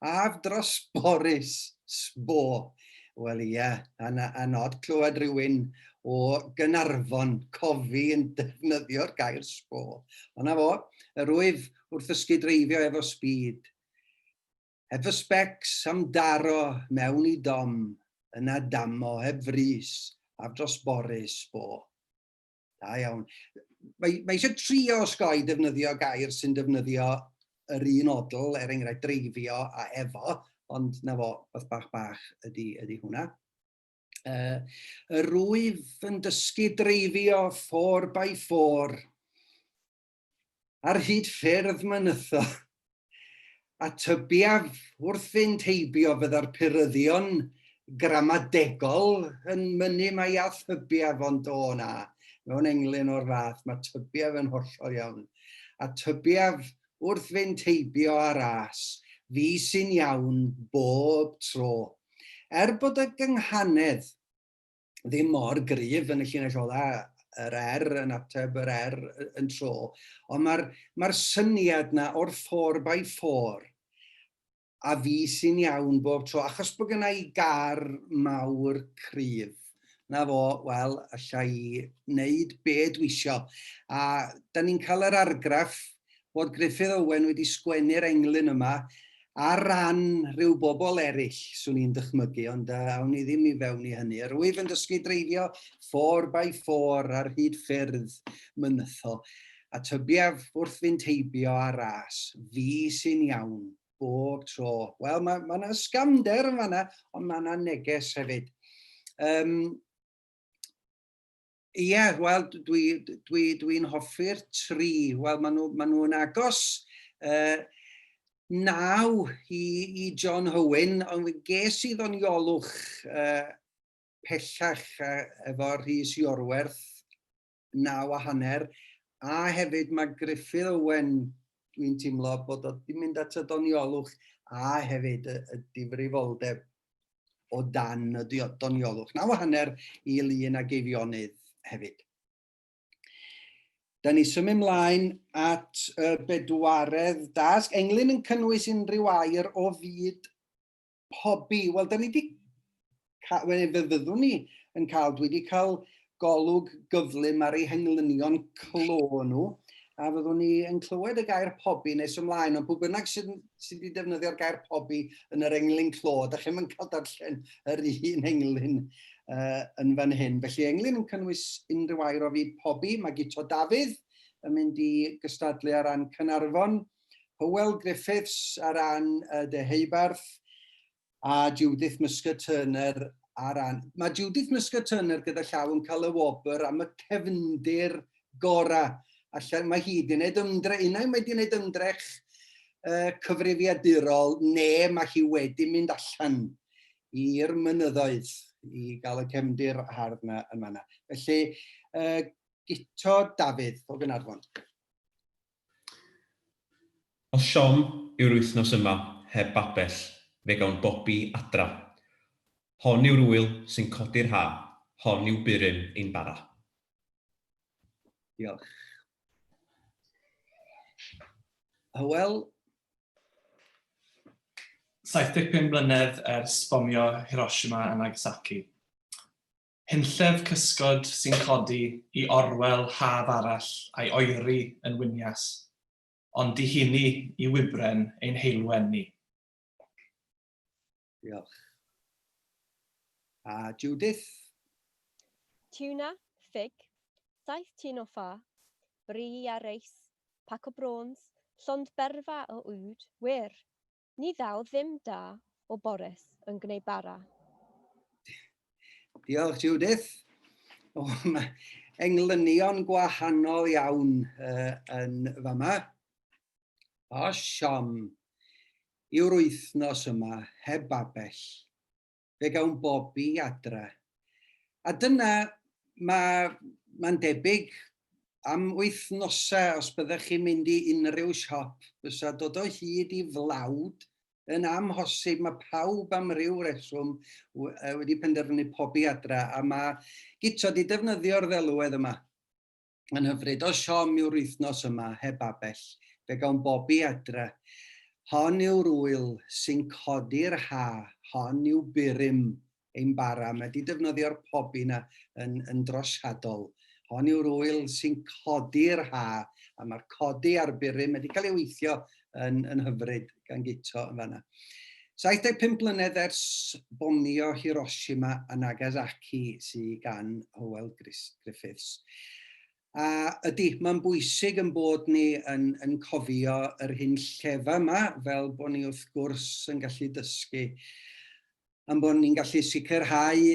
af dros Boris, sbo. Wel ia, a, na, a nod clywed rhywun o Gynarfon, cofi yn defnyddio'r gair sbo. Ond na fo, yr wyf wrth ddysgu dreifio efo speed. Heb fy sbecs am daro mewn i dom, yna damo heb frys, af dros Boris, sbo. Da iawn. Mae, mae eisiau trio osgoi defnyddio gair sy'n defnyddio yr un odl, er enghraifft dreifio a efo, ond na fo, beth bach bach ydy, ydy hwnna. Yr wyf yn dysgu dreifio 4x4 ar hyd ffyrdd mynytho, a tybiaf wrth fynd heibio fydda'r puryddion gramadegol yn mynnu mai a thybiaf, ond o na, mewn englyn o'r fath, mae tybiaf yn hollol iawn. A tybiaf wrth fynd heibio ar ras, fi sy'n iawn bob tro. Er bod y gynghanedd ddim mor gryf yn y llinell ola, yr R yn ateb yr R yn tro, ond mae'r mae syniad na o'r 4x4 a fi sy'n iawn bob tro, achos bod gynna i gar mawr cryf. Na fo, wel, alla i wneud be dwi isio. A da ni'n cael yr argraff bod Gruffydd Owen wedi sgwennu'r englyn yma ar ran rhyw bobl eraill, swn i'n dychmygu, ond uh, awn ni ddim i fewn i hynny. Yr wyf yn dysgu dreifio 4x4 ar hyd ffyrdd mynytho, a tybiaf wrth fynd heibio ar ras, fi sy'n iawn, bob tro. Wel, mae yna ma ysgamder yn fanna, ond mae yna neges hefyd. Um, Ie, yeah, wel, dwi'n dwi, dwi, dwi hoffi'r tri. Wel, maen nhw'n ma nhw agos naw i, i John Hywyn, ond ges i ddoniolwch pellach efo Rhys Iorwerth, 9.5, a hefyd mae Gruffydd Owen, dwi'n teimlo bod o wedi mynd at y doniolwch a hefyd y, y difrifoldeb o dan y doniolwch. 9.5 i Lun a Geifionnydd hefyd. Da ni symud mlaen at y bedwaredd dasg. Englyn yn cynnwys unrhyw air o fyd pobi. Wel, da ni wedi... Wel, fe fyddwn ni yn cael, dwi wedi cael golwg gyflym ar eu henglynion clo nhw, a fyddwn ni yn clywed y gair pobi nes ymlaen, ond pwy bynnag sydd, sydd wedi defnyddio'r gair pobi yn yr englyn clo, da chi'n yn cael darllen yr un englyn uh, yn fan hyn. Felly englyn yn cynnwys unrhyw air o fyd pobi, mae Guto Dafydd yn mynd i gystadlu ar ran Cynarfon, Hywel Griffiths ar ran uh, Deheubarth, a Judith Muscat Turner ar ran... Mae Judith Muscat Turner gyda llaw yn cael y wobr am y cefndir gorau. Allan, mae hi wedi gwneud ymdrech, unai mae wedi gwneud ymdrech uh, cyfrifiadurol, neu mae hi wedi mynd allan i'r mynyddoedd i gael y cefndir hardd yna yn fanna. Felly, uh, Guto Dafydd o Gaernarfon. Os siom yw'r wythnos yma heb babell, fe gawn bobi adra. Hon yw'r ŵyl sy'n codi'r ha, hon yw burum ein bara. Diolch. Hywel? 75 mlynedd ers bomio Hiroshima a Nagasaki. Hunllef cysgod sy'n codi i orwel haf arall a'i oeri yn wynias, ond dihunu i wybren ein heulwen ni. Diolch. A Judith? Tuna, ffig, saith tun o ffa, bri a reis, pac o brôns, llond berfa o uwd, wir, Ni ddaw ddim da o Boris yn gwneud bara. Diolch, Judith. O, mae englynion gwahanol iawn uh, yn fama. O, siom yw'r wythnos yma heb babell. Fe gawn bobi adra. A dyna, mae'n ma debyg am wythnosau os byddech chi'n mynd i unrhyw siop, fysa dod o hyd i flawd yn amhosib. Mae pawb am ryw reswm wedi penderfynu pobi adra, a mae Guto wedi defnyddio'r ddelwedd yma. Yn hyfryd. O siom yw'r wythnos yma, heb babell. Fe gawn bobi adre. Hon yw'r ŵyl sy'n codi'r ha, hon yw burum ein bara. Mae 'di defnyddio'r pobi 'na yn, yn drosiadol. Hon yw'r ŵyl sy'n codi'r ha, a mae'r codi a'r burum wedi cael ei weithio yn, yn hyfryd gan Guto yn fanna. 75 mlynedd ers bomio Hiroshima a Nagasaki sydd gan Hywel Griffiths. A ydy, mae'n bwysig yn bod ni yn, yn cofio yr hyn llefa yma, fel bod ni wrth gwrs yn gallu dysgu, am bod ni'n gallu sicrhau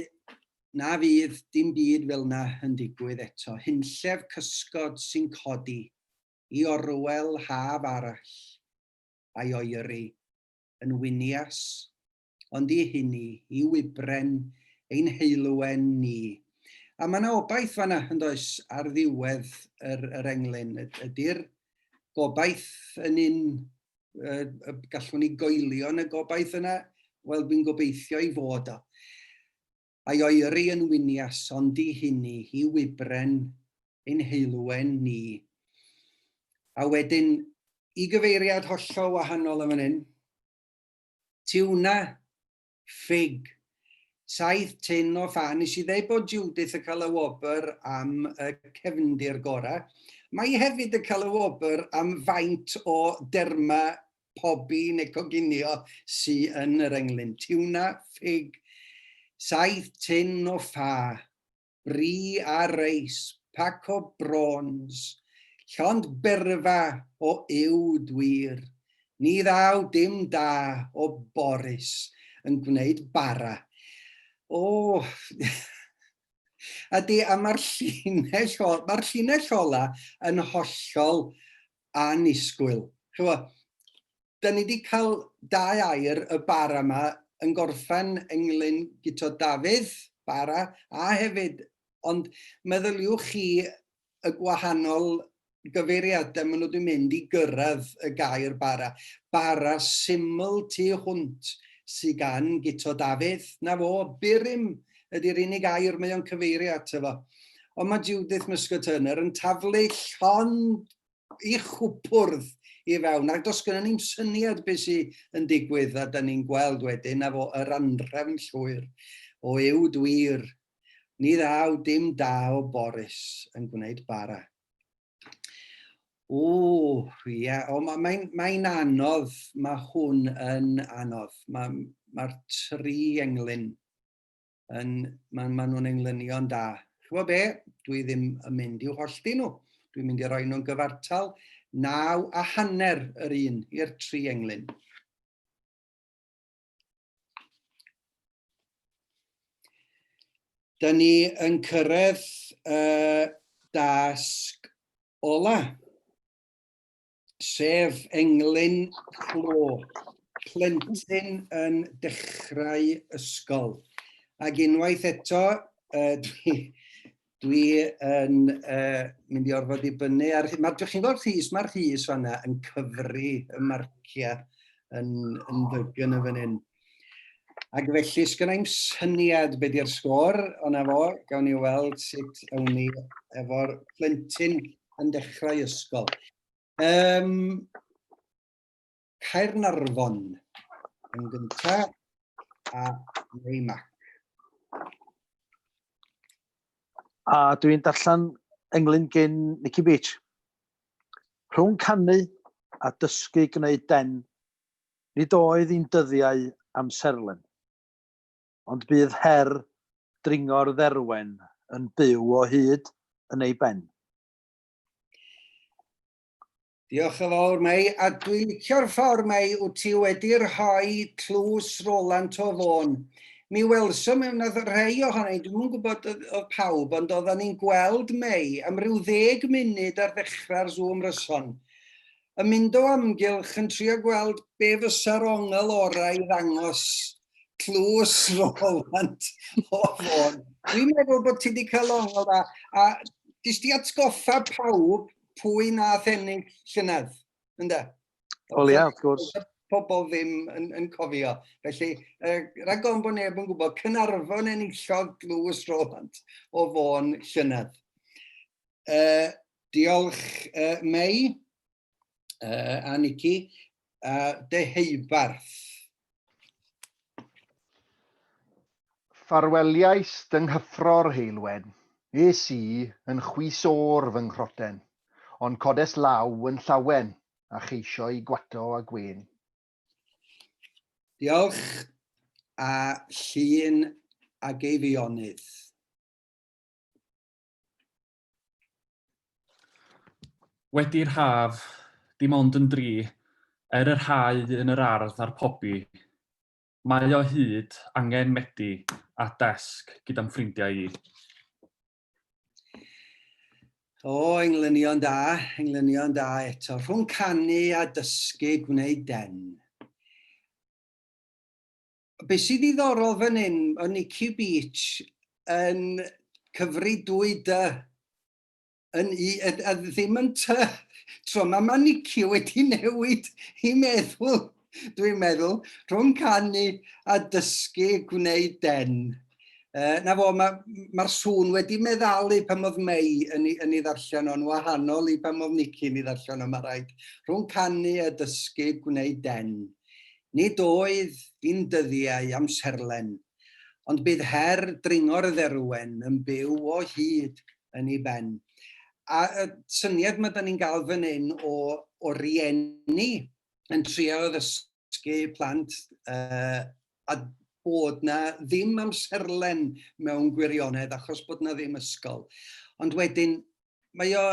na fydd dim byd fel yna yn digwydd eto. Hunllef cysgod sy'n codi i orwel haf arall a'i oeri yn wynias, ond i hynny, i wybren ein heulwen ni. A mae yna obaith fanna, yn does, ar ddiwedd yr, yr englyn. Ydy'r gobaith yn un uh, gallwn ni goelio yn y gobaith yna? Wel, dwi'n gobeithio i fod o. A'i oeri yn wynias, ond i hynny, i wybren ein heulwen ni. A wedyn, i gyfeiriad hollol wahanol yn fan hyn, tiwna, ffig, saith tun o ffa. Nes i ddeud bod Judith yn cael y wobr am y cefndir gorau. Mae hi hefyd yn cael y wobr am faint o derma pobi neu coginio sy yn yr englyn. Tiwna, ffig, saith tun o ffa, bri a reis, pac o brôns, llond berfa o uwd wir. Ni ddaw dim da o Boris yn gwneud bara. O, ydy, a mae'r llinell, mae'r llinell ola yn hollol annisgwyl. Chymod, da ni wedi cael dau air y bara yma yn gorffen englyn Guto Dafydd, bara, a hefyd, ond meddyliwch chi y gwahanol gyfeiriadau maen nhw wedi mynd i gyrraedd y gair bara. Bara syml tu hwnt sydd gan Guto Dafydd. Na fo, burum ydy'r unig air mae o'n cyfeirio ato fo. Ond mae Judith Muscat Turner yn taflu llond i chwpwrdd i fewn, ac does gynnon ni'm syniad beth sydd yn digwydd, a da ni'n gweld wedyn, na fo, yr anrhefn llwyr o uwd wir. Ni ddaw dim da o Boris yn gwneud bara. O, ie, o, mae'n mae, mae anodd, mae hwn yn anodd. Mae'r mae tri englyn yn, mae, mae nhw'n englynion da. Chymod be? Dwi ddim yn mynd i'w hollti nhw. Dwi'n mynd i roi nhw'n gyfartal 9.5 yr un i'r tri englyn. Da ni yn cyrraedd y dasg ola, sef englyn clo, plentyn yn dechrau ysgol. Ac unwaith eto, uh, dwi, dwi yn uh, mynd i orfod dibynnu ar... Mae, chi'n gweld Rhys, mae Rhys fanna yn cyfri y marciau yn, yn ddygn yn fan hyn. Ac felly, sgynna i'm syniad be di'r sgôr, ond na fo, gawn ni weld sut awn ni efo'r plentyn yn dechrau ysgol. Um, Caernarfon yn gyntaf a Mei Mac. A dwi'n darllen englyn gyn Nicky Beach. Rhwng canu a dysgu gwneud den, nid oedd i'n dyddiau amserlen. Ond bydd her dringo'r dderwen yn byw o hyd yn ei ben. Diolch yn fawr, Mei. A dwi'n licio'r ffordd, Mei, wyt ti wedi rhoi tlws Rolant o Fôn. Mi welsom, mi wnaeth rhai ohono ni, dwi'm yn gwybod oedd pawb, ond oedden ni'n gweld Mei am ryw ddeg munud ar ddechrau'r Zoom rhyson, yn mynd o amgylch yn trio gweld be fysa'r ongl orau i ddangos tlws Rolant o Fôn. Dwi'n meddwl bod ti wedi cael ongl dda, a jyst i atgoffa pawb pwy nath ennill llynedd, ynde? Wel ia, wrth gwrs. Pobl ddim yn, yn cofio. Felly, eh, rhag ofn bod neb yn gwybod, Caernarfon enillodd Glws Rolant o Fôn llynedd. Eh, diolch eh, Mei eh, a Nici. Uh, Deheubarth. Ffarweliais dy nghyffro'r heulwen, es i yn chwys o'r fy nghroten, ond codes law yn llawen a cheisio'i gwato â gwên. Diolch, a Llŷn ag Eifionydd. Wedi'r haf, dim ond yn dri, er yr hau yn yr ardd a'r pobi, mae o hyd angen medi a desg gyda'm ffrindiau i. O, englynion da, englynion da eto. Rhwng canu a dysgu gwneud den. Be sy'n ddiddorol fan hyn, o Nicky Beach yn cyfri dwy dy yn i, a, a ddim yn ty. Tro yma mae Nicky wedi newid i meddwl, dwi'n meddwl, rhwng canu a dysgu gwneud den. Uh, na fo, mae'r ma, sŵn wedi meddalu pan oedd May yn ei, yn ei ddarllen o'n wahanol i pan oedd Nicky yn ei ddarllen o'n mae rhaid. Rhwng canu a dysgu gwneud den. Nid oedd un dyddiau amserlen, ond bydd her dringo'r dderwen yn byw o hyd yn ei ben. A y syniad mae da ni'n gael fan hyn o, o rieni yn trio ddysgu plant a bod na ddim amserlen mewn gwirionedd achos bod na ddim ysgol. Ond wedyn, mae o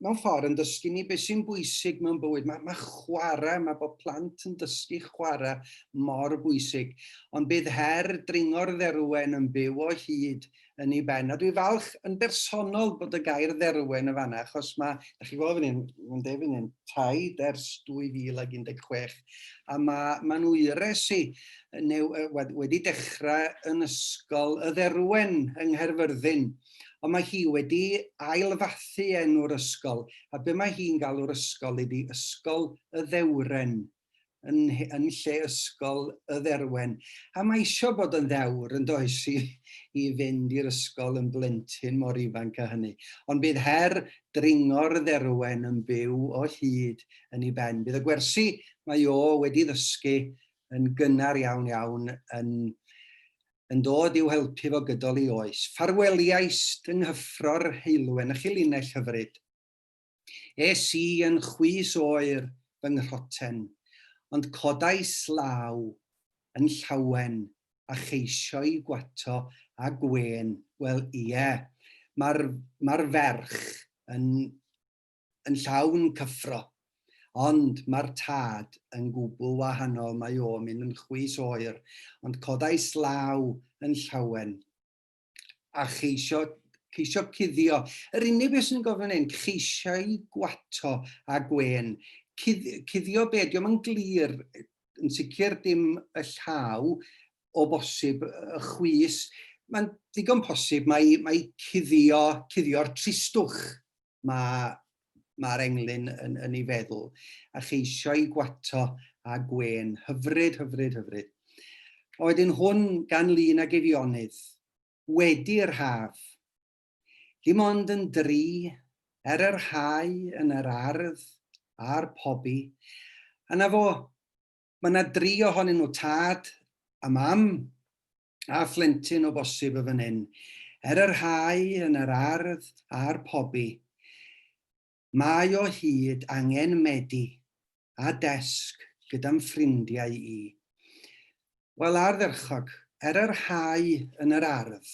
mewn ffordd yn dysgu ni beth sy'n bwysig mewn bywyd. Mae, mae chwarae, mae bod plant yn dysgu chwarae mor bwysig. Ond bydd her dringo'r dderwen yn byw o hyd yn ei ben. A dwi falch yn bersonol bod y gair dderwen yn fanna, achos mae, da chi gweld fan hyn, mae'n dweud fan hyn, taid ers 2016, a mae mae'n wyres i new, wedi dechrau yn ysgol y dderwen yng Nghaerfyrddin, ond mae hi wedi ailfathu enw'r ysgol, a be mae hi'n galw'r ysgol ydi Ysgol y Ddewren. yn, yn lle ysgol y dderwen. A mae eisiau bod yn ddewr yn does i, i fynd i'r ysgol yn blentyn mor ifanc â hynny. Ond bydd her dringo'r dderwen yn byw o hyd yn ei ben. Bydd y gwersi mae o wedi ddysgu yn gynnar iawn iawn yn, yn dod i'w helpu fo gydol ei oes. Ffarweliaist yng nghyffro'r heulwen, a chi linell hyfryd. Es i yn chwys oer fy nghroten, ond codais law yn llawen a cheisio'i gwato â gwên. Wel, ie, mae'r mae'r ferch yn yn llawn cyffro, ond mae'r tad yn gwbl wahanol, mae o'n mynd yn chwys oer, ond codais law yn llawen a cheisio, ceisio cuddio. Yr unig beth sy'n gofyn hyn, ceisiau gwato a gwên. Cudd, cuddio be? Diolch yn glir, yn sicr dim y llaw, o bosib y chwys. Mae'n ddigon posib mae, mae cuddio, cuddio'r tristwch mae mae'r englyn yn, yn ei feddwl, a cheisio'i gwato a gwên. Hyfryd, hyfryd, hyfryd. A wedyn hwn gan Lun ag Eifionydd, wedi'r haf. Dim ond yn dri, er yr hau yn yr ardd a'r pobi. A na fo, mae yna dri ohonyn nhw, tad a mam, a phlentyn o bosib y fan hyn, er yr hau yn yr ardd a'r pobi, mae o hyd angen medi a desg gyda'm ffrindiau i. Wel, ardderchog, er yr hau yn yr ardd,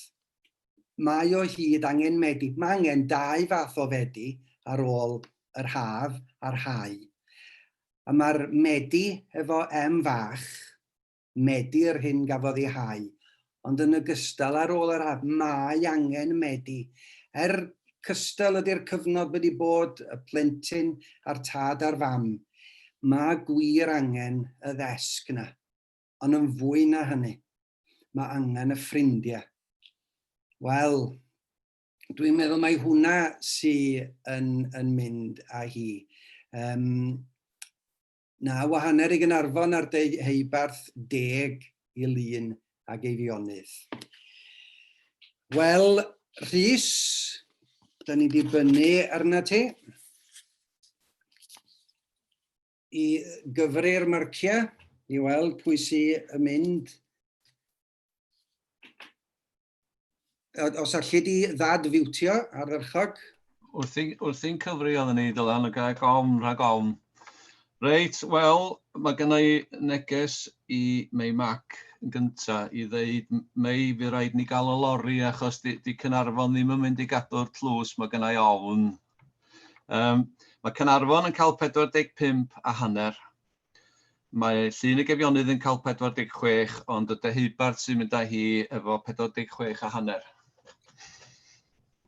mae o hyd angen medi. Mae angen dau fath o fedi ar ôl yr haf a'r hau. A mae'r medi efo M fach medi yr hyn gafodd ei hau, ond yn ogystal ar ôl yr haf, mae angen medi. Er cystal ydy'r cyfnod wedi bod y plentyn a'r tad a'r fam, mae gwir angen y ddesg 'na. Ond yn fwy na hynny, mae angen y ffrindiau. Wel, dwi'n meddwl mai hwnna sy yn, yn mynd â hi. Um, 9 a hanner i Gaernarfon a'r Deheubarth 10 i Lŷn ag Eifionydd. Wel, Rhys, da ni'n dibynnu arna ti i gyfri'r marciau i weld pwy sy'n mynd Os alli di ddad-fiwtio, ardderchog. Wrthi'n wrthi cyfri oedden ni, Dylan, o gael ofn, rhag ofn. Reit, wel, mae gen i neges i Mei Mac yn gynta i ddeud, Mei, fi rhaid ni gael y lori achos di, di Cynarfon ddim yn mynd i gadw'r tlws, mae gen i ofn. Um, mae Cynarfon yn cael 45 a hanner. Mae Llun y Gefionydd yn cael 46, ond y Deheubarth sy'n mynd â hi efo 46 a hanner.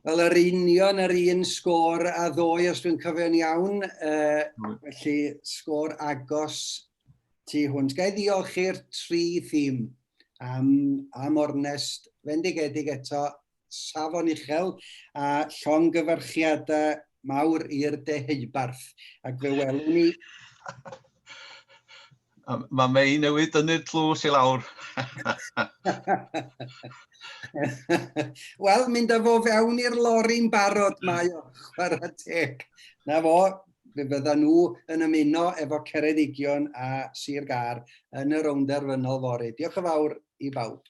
Wel, yr union yr un sgôr a ddoe, os dwi'n cofio'n iawn. Uh, felly, sgôr agos tu hwnt. Ga i ddiolch i'r tri thîm am, am ornest fendigedig eto safon uchel a llongyfarchiadau mawr i'r Deheubarth. Ac fe welwn ni... Mae Mei newydd dynnu'r tlws i lawr. Wel, mynd â fo fewn i'r lori'n barod mae o, chwarae teg. Na fo, fe fydda nhw yn ymuno efo Ceredigion a Sir Gâr yn y rownd derfynol fory. Diolch yn fawr i bawb.